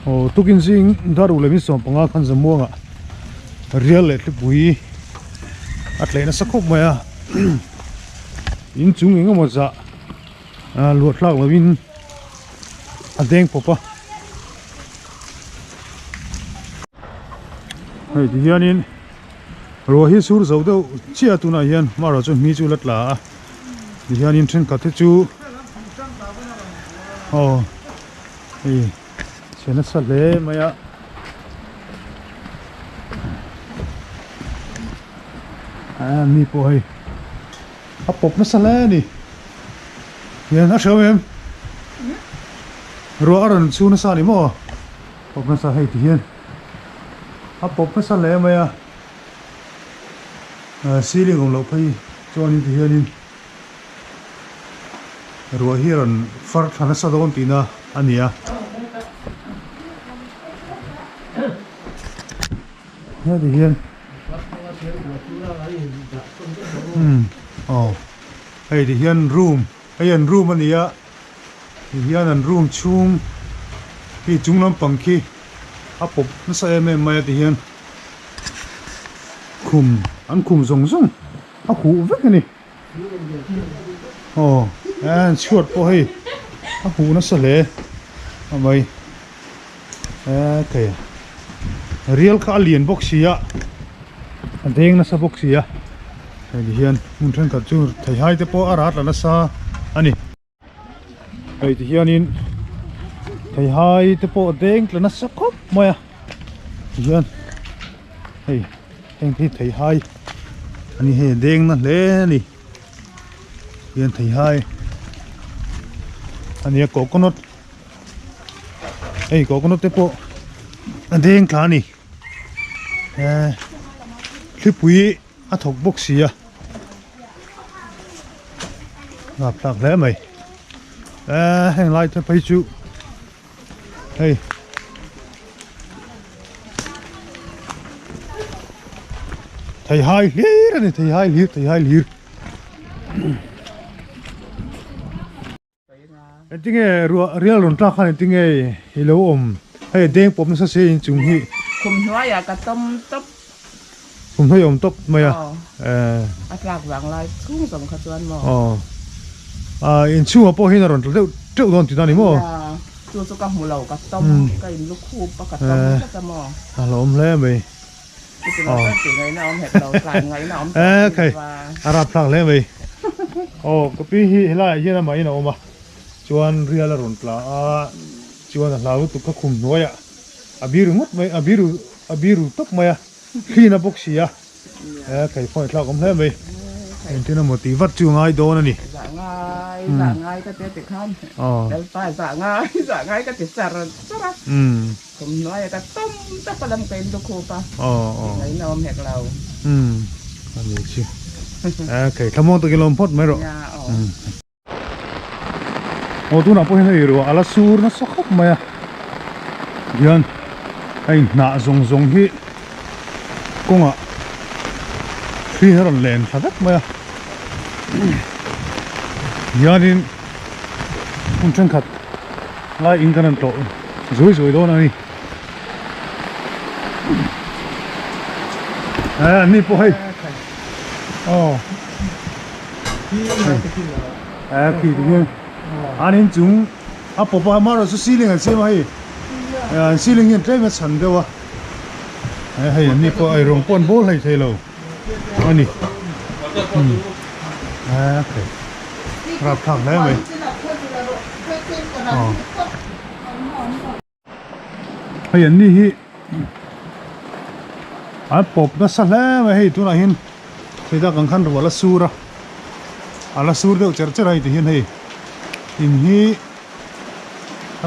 Aw tukin zing dar uk leh min sawm panga khan Zamuangah rial leh thlipui a tleh nasa khawp mai a inchung eng emaw zah luah thlak lovin a deng pawp a hei ti hianin ruah hi sur zo deuh chiah tunah hian hmarah chuan hmi chu la tla a ti hianin thenkhat te chu aw hei chhe nasa hle mai a a mi pawh hei a pawp nasa hle a ni hian a hreu em ruah a rawn chhu nasa a ni maw pawp nasa hei ti hian a pawp nasa hle mai a ceiling awm loh phei chuanin ti hianin ruah hi a rawn far thla nasa dawn tihna a ni a heti hian umm aw hei ti hian room hei an room a ni a ti hian an room chhung khi chung lampang khi a pawp nasa em em mai a ti hian khum an khum zawng zawng a huh vek a ni aw an chhuat pawh hei a huh nasa hle a mai okay rial kha a lian bawk si a a deng nasa bawk si a hei ti hian hmun thenkhat chu theihai te pawh a rat la nasa a ni. Hei ti hianin theihai te pawh deng tla nasa khawp mai a tihian hei heng hi theihai a ni hei a deng na hle a ni hian theihai a ni a coconut hei coconut te pawh a deng tla a ni eh thlipui a thawk bawk si a ngap hlak hle mai eh heng lai te phei chu hei thei hai hlir a ni thei hai hlir thei hai hlir Engtinge ruah rial rawn tlak khan engtinge i lo awm hei deng pawp nasa se inchung hi. Khum hnuaiah ka tawm tawp. Khum hnuai awm tawp mai a. A tlak vang lai chhung zawng kha chuan maw. Aw a inchhungah pawh hian a rawn tla deuh teuh dawn tihna a ni maw. Nia chu chu ka hmu lo ka tawm ka in lu khup a ka tawm tlat a maw. A hlauhawm hle mai. A rapthlak hle mai. Aw ka pi hi helaiah hian amahin a awm a, chuan rial a rawn tla a, chuan a hlau lutuk kha khum hnuaiah a biru ngawt mai, a biru a biru tawp mai a, hrin a bawk si a, kei pawh thlak awm hle mai. Engtin emaw tih vat chu ngai dawn a ni. Zah ngai, zah ngai ka ti a ti khan, Lalpa zah ngai, zah ngai ka ti char char a. Kum hnuaia ka tawm tak a lam ka in lukhup a, tih ngaihna awm hek lo. Umm a ni chu. Okay, thlamuang takin lo awm phawt mai rawh. Nia aw. Aw tunah pawh hian hei ruah a la sur nasa khawp mai a, hian hei hnah zawng zawng hi kawngah thli a rawn len thla vek mai a, hianin hmun thenkhat lai in kan rawn tlawh zui zui dawn a ni eh an ni pawh hei aw eh khi ti hian an inchung a pawp a amaherawhchu chu ceiling an siam a hei an ceiling hian tlem a chhan deuh a eh hei an ni pawh eirawng pawh an bawl hlei thei lo a ni eh okay. Rapthlak hle mai. Aw. Hei an ni hi an pawp nasa hle mai hei tunah hian hei tak ang khan ruah la sur a a la sur deuh cher cher a hei ti hian hei in hi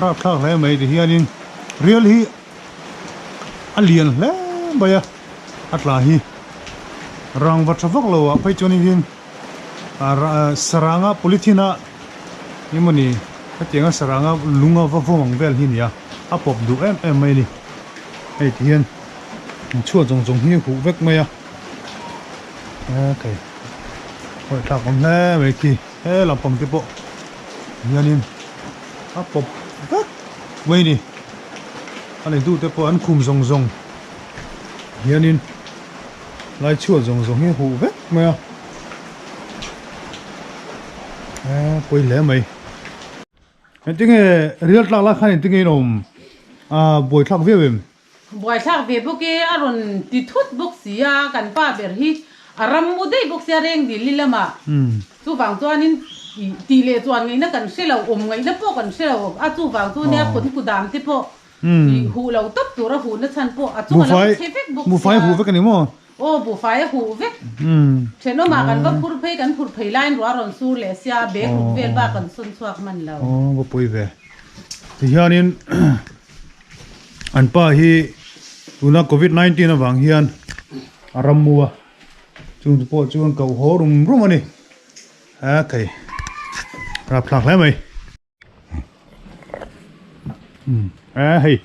rapthlak hle mai ti hianin rial hi a lian hle mai a a tla hi rangva tha vak lo ah phei chuan in Saranga polythene a emawni hetianga saranga lung a va vawm ang vel hi a ni a a pawp duh em em mai a ni hei ti hian chhuat zawng zawng hi a huh vek mai a okay hawi thlak awm hle mai khi he lampang te pawh hianin a pawp vek mai a ni. A neitute pawh an khum zawng zawng hianin lai chhuat zawng zawng hi a huh vek mai a, eee pawi hle mai. Engtinge rial tlak lai khan engtinge in awm a buaithlak viau em? Buaithlak ve bawk e, a rawn ti thut bawk si a, kan pa ber hi a ram mu daih bawk sia reng dil li lamah. Chuvang chuanin tih leh chuan ngaihna kan hre lo, awm ngaihna pawh kan hre lo a, chuvang chu nia khawn ku dam te pawh huh lo tawp tur a huhna chhan pawh a chung a lo chhe vek bawk sia. Buhfai a huh vek a ni maw? Aw, buhfai a huh vek. Thenawmah kan va phur phei, kan phur phei laiin ruah a rawn sur leh sia, bag ruk vel bak kan sawn chhuak hman lo. Aw, va pawi ve. Tihianin An pa hi tuna covid 19 avang hian a ram mu a, chung chu pawh chuan koh haw rum rum a ni, a thei rapthlak hle mai. A hei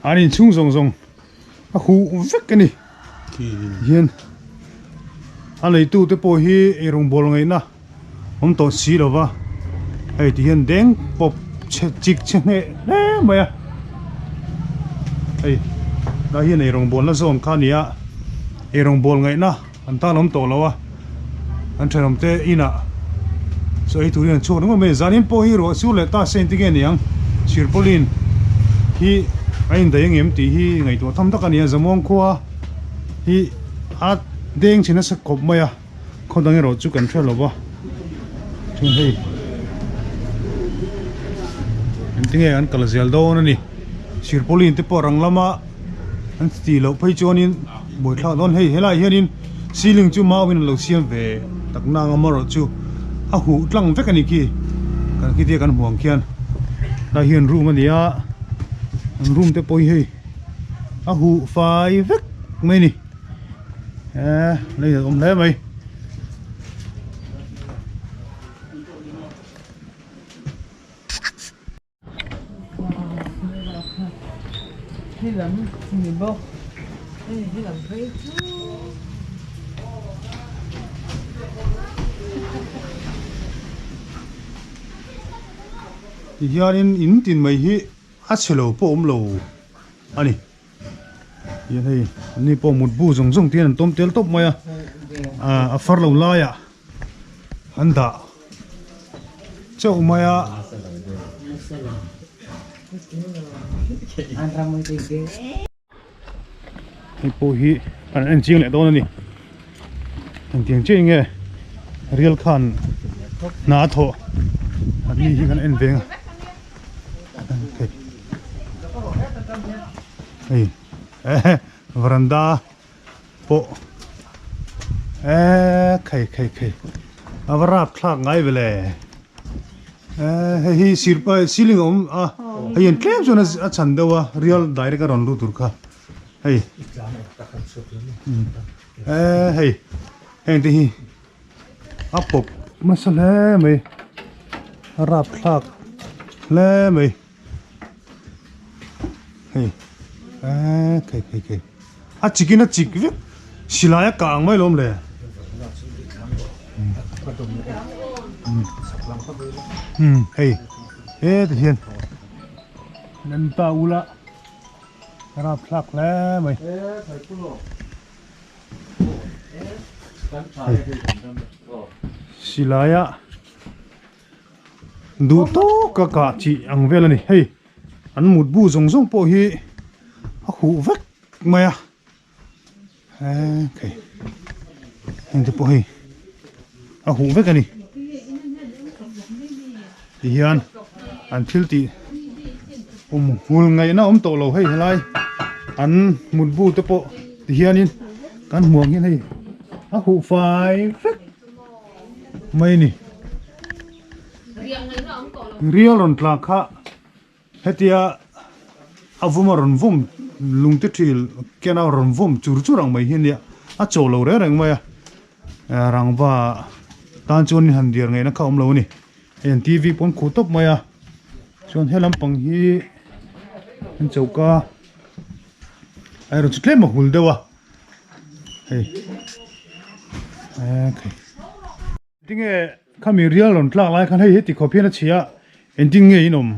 an inchhung zawng zawng a huh vek a ni hian a leitu te pawh hi eirawngbawl ngaihna awm tawh si lo va hei ti hian deng pawp chhe chik chhe hneh hle mai a hei lai hian eirawngbawl na zawn kha a ni a eirawngbawl ngaihna an tan awm tawh lo a an thenawm te inah chaw ei turin an chhuak ringawt mai a ni zanin pawh hi ruah sur leh ta se engtin nge niang sirpawlin hi a indaih ang em tih hi ngaihtuah tham tak a ni a zamuang khua hi a deng chhe nasa kawp mai a. Khaw dang erawh chu kan hre lo va, chuan hei engtinge an kal zel dawn a ni. Sirpawlin te pawh rang lama an tih loh phei chuanin buaithlak dawn hei helaiah hianin ceiling chu mauin an lo siam ve tak nang amaherawh chu a huh tlang vek a ni khi kan khitia kan hmuh ang khian helai hian room a ni a an room te pawh hi hei a huh fai vek mai a ni. Eee lei a awm hle mai. Tihianin in tin mai hi a chhe lo pawh awm lo a ni. Hian hei an ni pawh mutbu zawng zawng te hian an tawm tel tawp mai a ah a far lo laiah an dah chauh mai a. Hei pawh hi an en chiang leh dawn a ni engtiang chiah nge rial khan hna a thawh an ni hi kan en veng a. Hei eh varanda pawh eh khai khai khai a va rap thlak ngai ve le eh hei hi sir ceiling a awm a hei an tlem chuan a chhan deuh a real direct a rawn lut tur kha hei eh hei heng te hi. A pawp nasa hle mai a rapthlak hle mai hei eee khei khei khei a chik in a chik vek silai a kah ang mai lawm le umm hei heti hian an ta ula a rapthlak hle mai. Silaia duh tawk a kah chih ang vel a ni hei an mutbu zawng zawng pawh hi a huh vek mai a hei heng te pawh hei a huh vek a ni tihian an thil tih um hul ngaihna awm tawh lo hei helai an mutbu te pawh ti hianin kan hmuh ang hian hei a huh fai vek mai a ni rial rawn tla kha hetia a vum a rawn vum lung te thil ken a rawn vum chur chur ang mai hi ania a chaw lo reng reng mai a rangva tan chuan han dir ngaihna kha awm lo a ni. Hei an tv pawh an khuh tawp mai a chuan he lampang hi an choka a erawh chu tlem a hul deuh a hei ekhei tinge khami rial rawn tlak lai khan hei heti khawp hian a chhia a engtin nge in awm.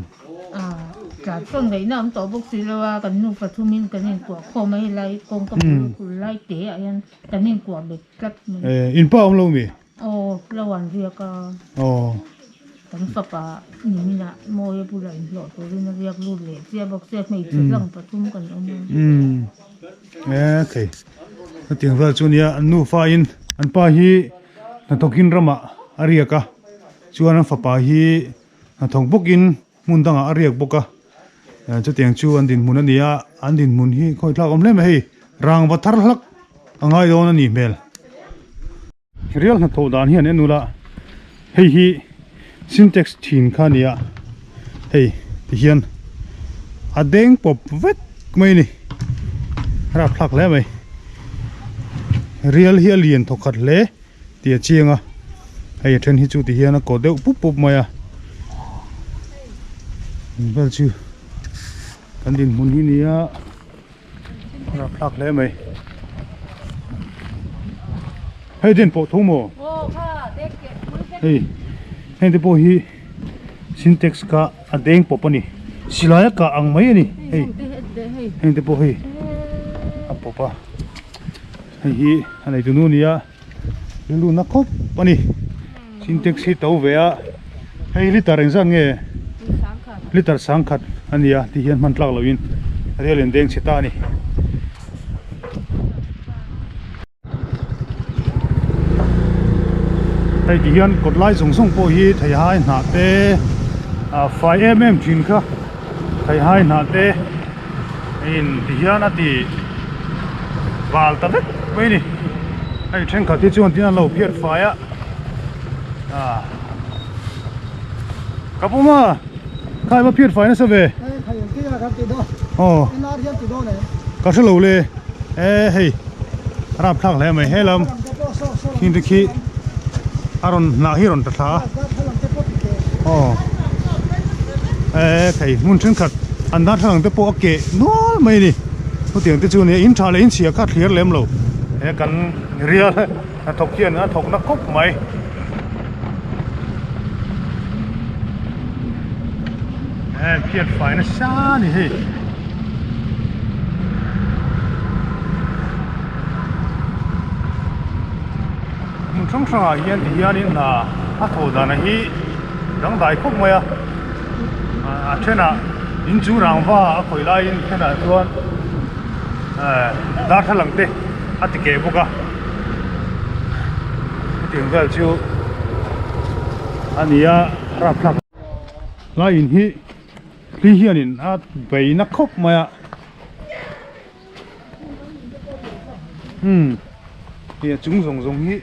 Tlan sawn ngaihna awm tawh bawk si lo a, kan nufa thumin kan inkuah khawm a helai kawngka bul kulh lai te ah hian kan inkuah bet tlat mai. Eh, in pa awm lo mi? Aw, lo an riak a. Aw. Kan fapa niminah Mawia bulah inhlawh turin a riak lut leh chiah bawk sia, hmeichhe hlang pathum kan awm a. Umm, eh thei. Hetiang vel chu nia, an nufa in an pa hi hnathawkin ramah a riak a, chuan an fapa hi hnathawk bawkin Hmun dangah a riak bawk a, chutiang chu an dinhmun a ni a, an dinhmun hi khawi thlak awm hle mai hei, rangva thar hlak a ngai dawn a nih hmel. Rial hnathawh dan hian en ula, hei hi sintex thin kha a ni a, hei tihian a deng pawp vek mai a ni, rapthlak hle mai, rial hi a lian thawkhat hle. Tih a chiang a, hei a then hi chu ti hian a kaw deuh pup pup mai a, in vel chu kan dinhmun hi nia a rapthlak hle mai, hei den pawh tho maw? Hei heng te pawh hi sintex kha a deng pawp a ni, silai a kah ang mai a ni hei heng te pawh hei a pawp a. Hei hi a nei tunu nia rilru na khawp a ni sintex hi to ve a hei liter engzat nge liter sangkhat a ni a ti hian hman tlak loin rel in deng chhe ta a ni. Hei ti hian kawt lai zawng zawng pawh hi theihai hnah te ah fai em em thin kha theihai hnah te. In ti hian a ti val ta vek mai a ni hei thenkhat hi chuan tin an lo phiat fai a ah ka pum a kha ema phiat fai nasa ve aw ka hre lo le e hei rapthlak hle mai helam khing te khi a rawn hnah hi a rawn ta thla a aw e thei hmun thenkhat an darthlalang te pawh a keh nual mai a ni chutiang te chu a ni a in tha leh in chhia kha a thlir lem lo he kan rial hnathawk hian a thawk na khawp mai. Heng phiat fai nasa a ni hei. Hmun hrang hrangah hian ti hianin hna a thawh dana hi dangdai khawp mai a a thenah in chu rangva a khawih laiin thenah chuan ehh darthlalang te a ti keh bawk a hetiang vel chu a ni a rapthlak lai in hi thli hianin a bei na khawp mai a. Umm hei a chung zawng zawng hi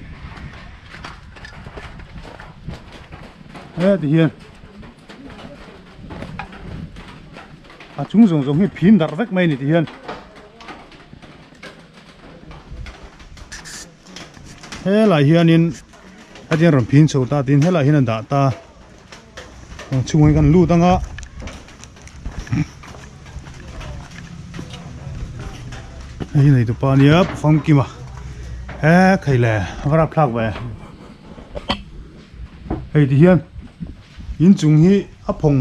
heti hian a chung zawng zawng hi phin darh vek mai a ni ti hian helai hianin hetiang rawn phin chho ta tin helai hian an dah ta. Chhungah hian kan lut anga hei hi nei tupa ania pu famkima he khai le a va rapthlak ve hei ti hian inchung hi a phawng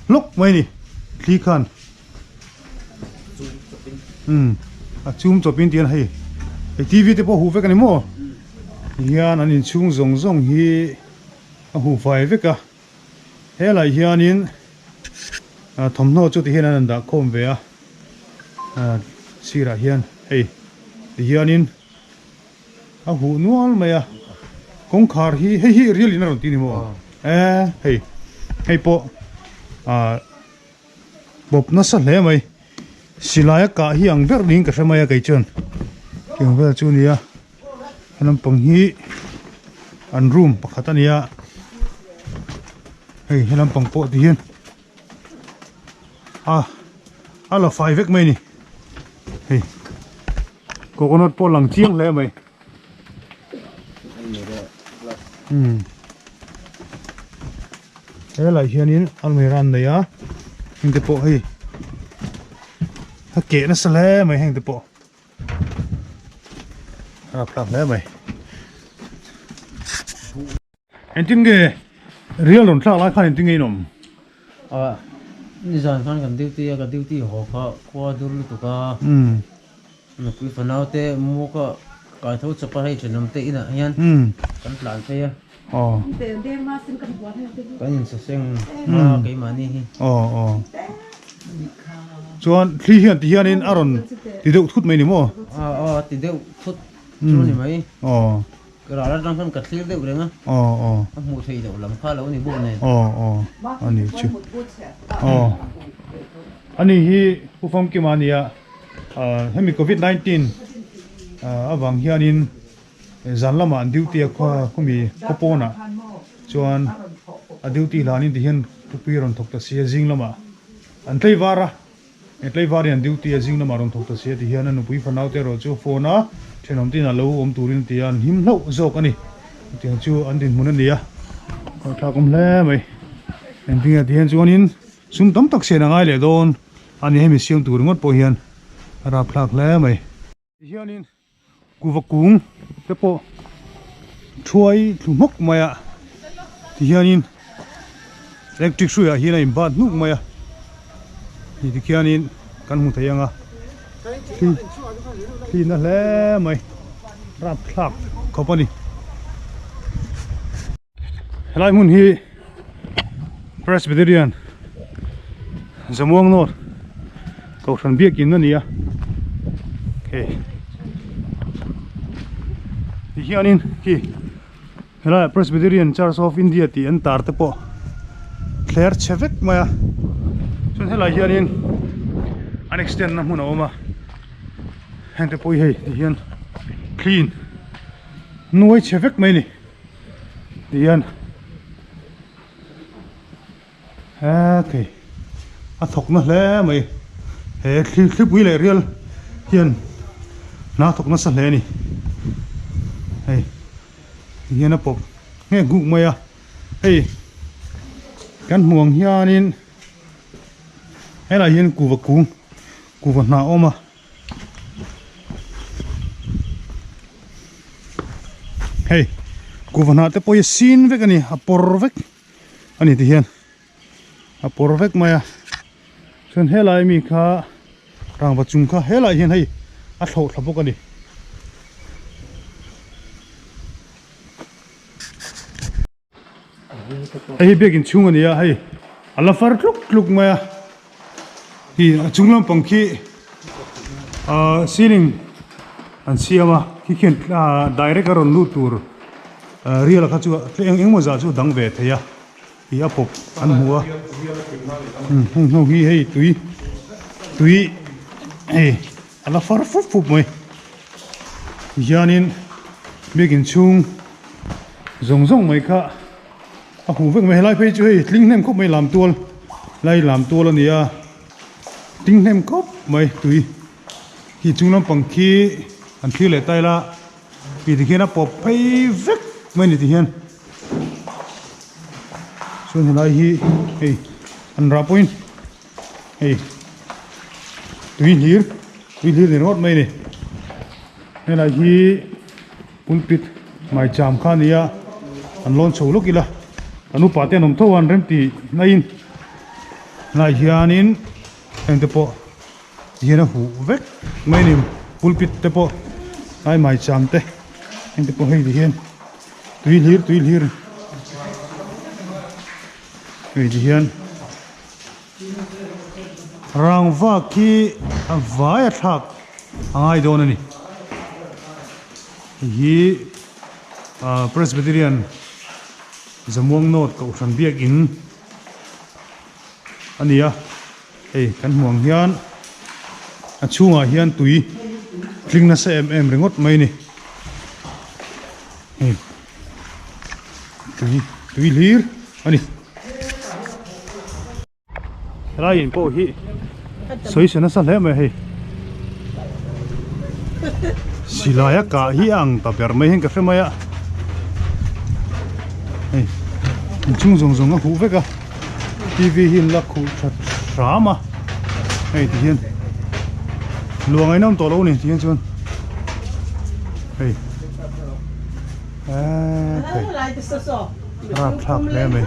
hlawk mai a ni thli khan umm a chhum chawp in tihian hei hei t v te pawh huh vek a ni maw tihian an inchhung zawng zawng hi. A huh fai vek a, helai hianin thawmhnaw chu tihian an rawn dah khawm ve a, sirah hian hei tihianin a huh nual mai a, kawngkhar hi hei hi rial in a rawn ti a ni maw? E hei hei pawh ah bawp nasa hle mai, silai a kah hi ang ber niin ka hre mai a kei chuan tiang vel chu a ni a. He lampang hi an room pakhat a ni a hei he lampang pawh ti hian a a la fai vek mai a ni hei coconut pawh lang chiang hle mai umm helaiah hianin almirah an nei a heng te pawh hei a keh nasa hle mai heng te pawh. A thlak hle mai. Engtin nge rial rawn thlak lai khan engtin nge in awm? Nizan khan kan duty a, ka duty haw kha khua dur lutuk a. Nupui fanau te mu ka kai tho chawp a, hei thenawm te inah hian kan tlan phei a. Kan insaseng hma keimahni hi. Chuan thli hian ti hianin a rawn ti deuh thut mai ni maw? Aw aw ti deuh thut chu ni mai. Ka ral atang khan ka thlir deuh reng a. Aw aw. A hmuh theih loh lam kha lo ni bawk nen. Aw aw a ni chu. Aw a ni hi Pu Famkima a nia hemi covid 19 avang hianin zan lamah an duty a khua khawmi khaw pawnah chuan a duty hlanin tihian thupui a rawn thawk ta si a zing lamah an tlei var a. He tlaivar hian duty a zing lamah rawn thawk ta si a ti hian a nupui fanau te erawh chu phone a thenawm te inah lo awm turin a ti a, an him hlauh zawk a ni. Chutiang chu an dinhmun a ni a, thlak awm hle mai. Engtin nge ti hian chuanin sum tam tak sian a ngai leh dawn a ni, hemi siam tur ringawt pawh hian a rapthlak hle mai. Ti hianin kuva kung te pawh thuai thlu hmawk mai a ti hianin electric hrui ah hian a in bat hnuk mai a ni ti khianin kan hmu thei ang a thli thli na hle mai rapthlak khawp a ni helai hmun hi Presbyterian Zamuang North Kohhran biakin a ni a hei ti hianin khi helaiah Presbyterian Church of India tih an tar te pawh thler chhe vek mai a chuan helai hianin an extend na hmun a awm a heng te pawh hi hei ti hian clean nuai chhe vek mai a ni. Tihian hekei a thawk na hle mai he thli thlipui leh rial hian hna a thawk nasa hle a ni hei tihian a pawp nghek nghuk mai a hei kan hmuh ang hianin helaiah hian kuva kung kuva hnah a awm a. Hei kuhva hnah te pawh hi a sin vek a ni a pawr vek a ni ti hian a pawr vek mai a chuan helai mi kha rangva chung kha helai hian hei a thlawh thla bawk a ni. Hei hi biakin chhung a ni a hei a la far tluk tluk mai a hi a chung lampang khi ahh ceiling an siam a khi khian ahh direct a rawn lut tur ahh rial kha chu eng engemaw zah chu a dang ve thei a tih a pawp an hmu a heng ho hi hei tui tui hei a la far fup fup mai tihianin biakin chhung zawng zawng mai kha a huh vek mai helai phei chu hei tling hnem khawp mai lam tual lai lam tual a ni a tling hnem khawp mai tui khi chung lampang khi an thlir leh ta ila tih tikhian a pawp phei vek mai a ni tihian chuan helai hi hei an rah pawhin hei tui hlir tui hlir ni ringawt mai a ni helai hi pulpit maicham kha a ni a an lawn chho lawk ila kan upa te an awm tho a an rem tih naiin helai hianin heng te pawh hian a huh vek mai a ni pulpit te pawh lai maicham te heng te pawh hei ti hian tui hlir tui hlir hei ti hian. Rangva khi a vai a thlak a ngai dawn a ni. Hei hi ah Presbyterian Zamuang North Kohhran Biakin a ni a, hei kan hmuh ang hian a chhungah hian tui tling nasa em em ringawt mai a ni. Hei tui tui hlir a ni. Helai in pawh hi sawi se nasa hle mai hei silai a kah hi a ang ta ber mai hian ka hre mai a hei inchhung zawng zawng a huh vek a T V hi an la khuh tha hram a hei ti hian luang a inawm tawh lo a ni ti hian chuan hei eee. Rapthlak hle mai.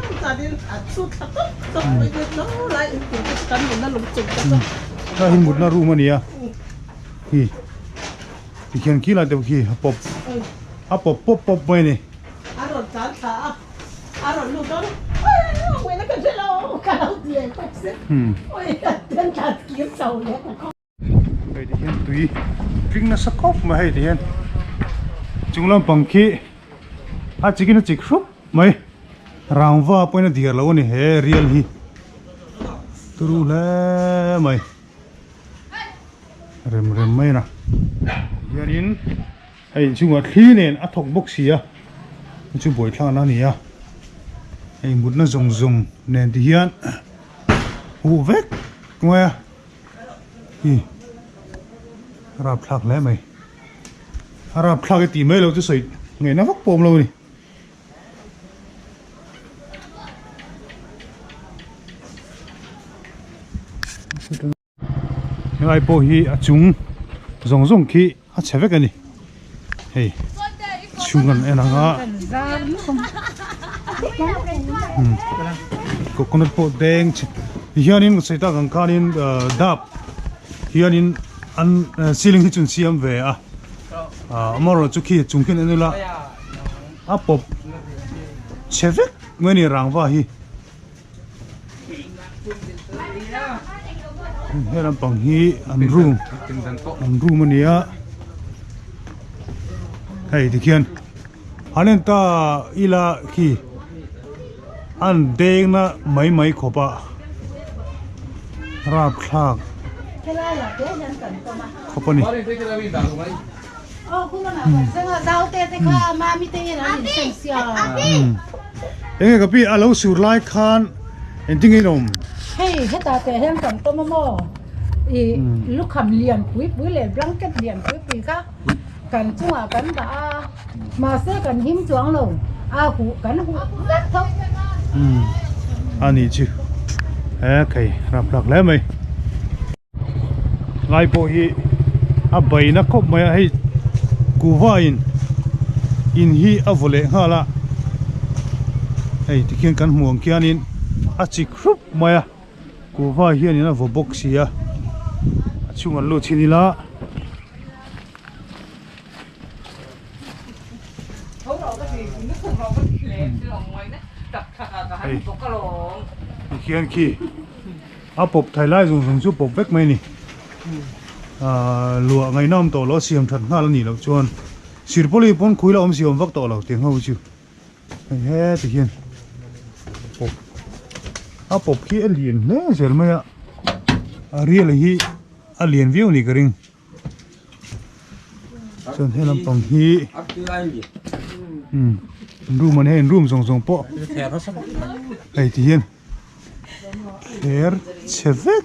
Hei hi mutna room a ni a hi tikhian khi lai te pawh khi a pawp a pawp pawp pawp mai a ni. Hei ti hian tui tling nasa khawp mai hei ti hian chung lampang khi a chikin a chik hrup mai rangva pawhin a diar lo a ni he rial hi turu hle mai rem rem mai a hianin hei inchhungah thli nen a thawk bawk si a chu buaithlakna a ni a hei mutna zawng zawng nen ti hian huh vek mai a. Hi rapthlak hle mai a rapthlak i tih mai lo chu sawi ngaihna vak pawh awm lo a ni. Helai pawh hi a chung zawng zawng khi a chhe vek a ni hei chhung an en ang a coconut pawh deng chhe hianin ka sawi tak ang khanin dap hianin an ceiling hi chu an siam ve a amaherawhchu chu khi chung khian en ila a pawp chhe vek mai a ni rangva hi. He lampang hi an room an room a ni a hei tikhian an en ta ila khi an deng na mai mai khawp a rapthlak khawp a ni. Enge ka pi a lo sur lai khan engtin nge in awm? Hei hetah teh hian kan tawm a maw i lukham lian pui pui leh blanket lian pui pui kha kan chungah kan dah a mahse kan him chuang lo a huh kan huh vek tho. A nih chu he khei raphlak hle mai. Lai pawh hi a baina khawp mai a hei kuhva in in hi a vaw leh nghal a hei tikhian kan hmuh ang khianin a chik hrup mai a kuhva hianin a vaw bawk si a a chhung an lut chhin ila. Hei tikhian khi. A pawp thai lai zawng zawng chu pawp vek mai a ni ahh luah ngaihna awm tawh lo a siam that nghal a nih loh chuan sirpawlih pawn khui la awm siam vak tawh lo tiang ho chu hei heti hian pawp a pawp khi a lian hle zel mai a a rial hi a lian viau a nih ka ring. Chuan he lampang hi umm room an hei room zawng zawng pawh hei ti hian thler chhe vek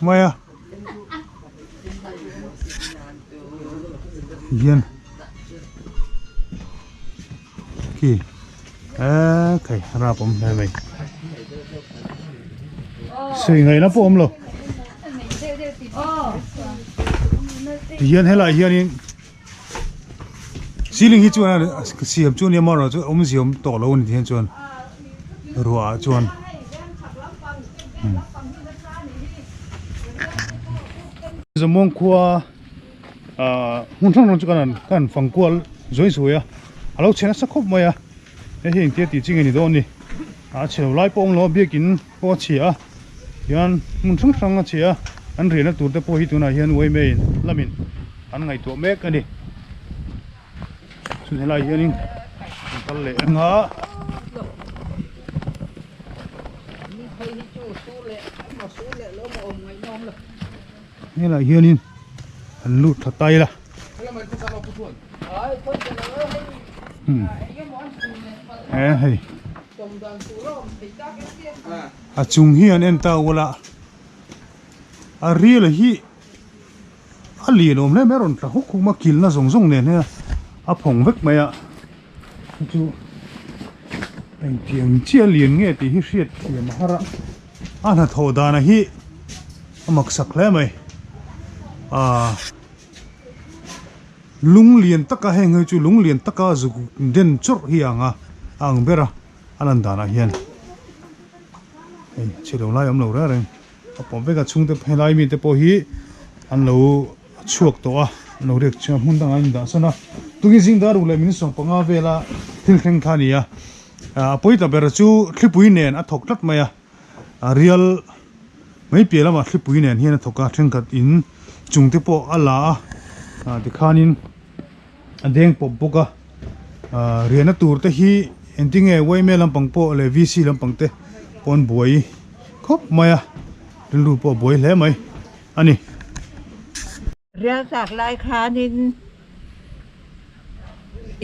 mai a ti hian khi eee khai rap awm hle mai sawi ngaihna pawh awm lo tihian helai hianin ceiling hi chuan a siam chu ania marawh chu awmzia awm tawh lo a ni tihian chuan ruah ah chuan Zawmawng khua ahh hmun hrang hrang chu kan han fang kual zuai zuai a a lo chhe nasa khawp mai a hei hi engtia tih chi nge ni dawn a ni a chhe lo lai pawh a awm lo a biakin pawh a chhia a tichuan hmun hrang hrang a chhia a an riahna tur te pawh hi tunah hian uaimei lamin an ngaihtuah mek a ni chuan helaiah hianin an kal leh ang a. Helaiah hianin an lut tha tai la he hei a chung hi an en ta ula a ril hi a lian awm hle mai a rawn tla huk huk mai a kilhna zawng zawng nen hian a phawng vek mai a chu engtiang chiah lian nge tih hi hriat thiam a har a. A hnathawh dana hi a mak sak hle mai aaa lung lian taka heng hi chu lung lian taka zuk den chawrh hi ang a. a ang ber a a lan danah hian hei chhe lo lai a awm lo reng reng a pawm vek a chhungte helai mite pawh hi an lo chhuak tawh a an lo riak chhuak hmun dangah an indah sawn a tukin zing dar ruk leh min sawm panga vela thil thleng kha a ni a a pawi ta ber chu thlipui nen a thawk tlat mai a a rial mai piah lamah thlipui nen hian a thawk a thenkhat in chung te pawh a la a ah tikhanin a deng pawp bawk a ah riahna tur te hi engtinge yma lampang pawh leh vc lampang te pawh an buai khawp mai a rilru pawh a buai hle mai a ni. Rial tlak lai khanin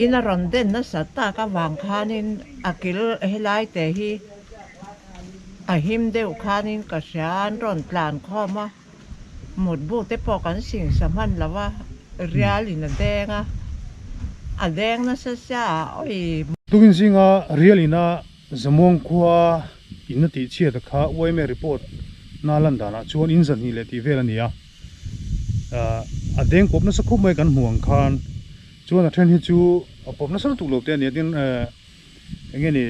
in a rawn den nasa tak avang khanin a kil helai te hi a him deuh khanin ka hria an rawn tlan khawm a, mutbu te pawh kan singsa hman lo a, rial in a deng a, a deng nasa sia a awi. Tukin zinga rial ina Zamuang khua in a tih chhiat kha yma report na lan danah chuan in zahnih leh tih vel a ni a. A deng pawp nasa khawp mai kan hmuh ang khan chuan a then hi chu a pawp nasa lutuk lo te a ni a tin eng nge ni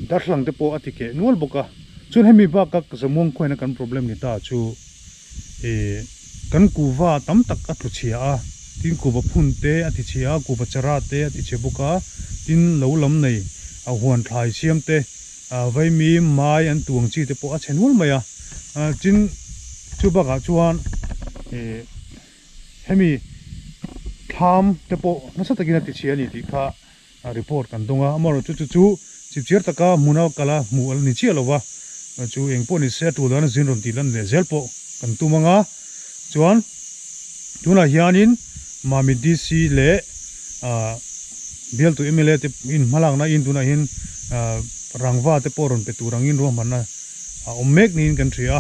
darthlalang te pawh a ti keh nual bawk a chuan hemi bak a zamuang khuaina kan problem ni ta chu ih kan kuva tam tak a tlu chhia a tin kuva phun te a ti chhia a kuva chara te a ti chhe bawk a tin lo lam nei a huan thlai siam te Vaimi mai an tuang chi te pawh a chhe nual mai a, tin chu bakah chuan ih hemi thlam te pawh nasa takin a ti chhia a ni tih kha report kan dawng a, amaherawh chu chu chu chipchiar taka hmuna kala hmuh a la ni chiah lo va, chu eng pawh ni se a tul dan a zin rawn tih lan leh zel pawh kan tum ang a, chuan tunah hianin Mami DC leh ah. Bialtu mla te in hmalakna in tunah hian rangva te pawh rawn pe tur angin ruahmanna a awm mek niin kan hria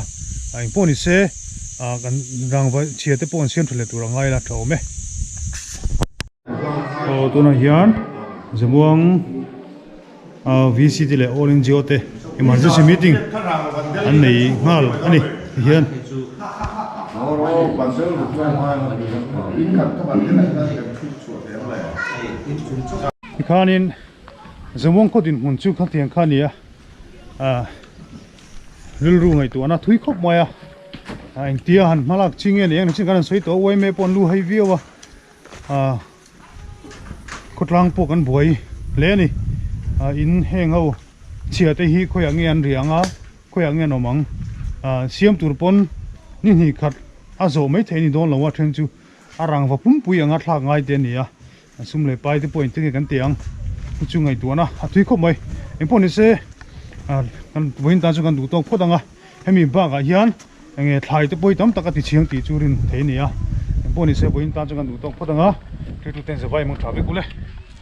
a, engpawh ni se kan rangva chhia te pawh an siam tha leh tur a ngai la tha awm e. Aw tunah hian Zamuang VC te leh All NGO te emergency meeting an nei nghal a ni tihian. Tikhanin Zamuang khaw dinhmun chu khatiang kha a ni a, ah rilru ngaihtuahna thui khawp mai a, engtia han hmalak chi nge ni ang chin khan an sawi tawh a uaime pawh an lu hai viau a. ah khawtlang pawh kan buai hle a ni ah in heng ho chhia te hi khawiah nge an riah ang a khawiah nge an awm ang ah siam tur pawn ni hnih khat a zawh mai theih a ni dawn lo a then chu a rangva pumpui anga thlak ngai te a ni a a sum leh pai te pawh engtin nge kan tih ang chu chu ngaihtuahna a thui khawp mai engpawh ni se ah kan vawiin tan chu kan duh tawk phawt ang a. Hemi bakah hian enge thlai te pawh hi tam tak a ti chhiang tih chu rin thei a ni a, engpawh ni se vawiin tan chuan kan duh tawk phawt ang a, thiltu ten zavai mang tha vek ule.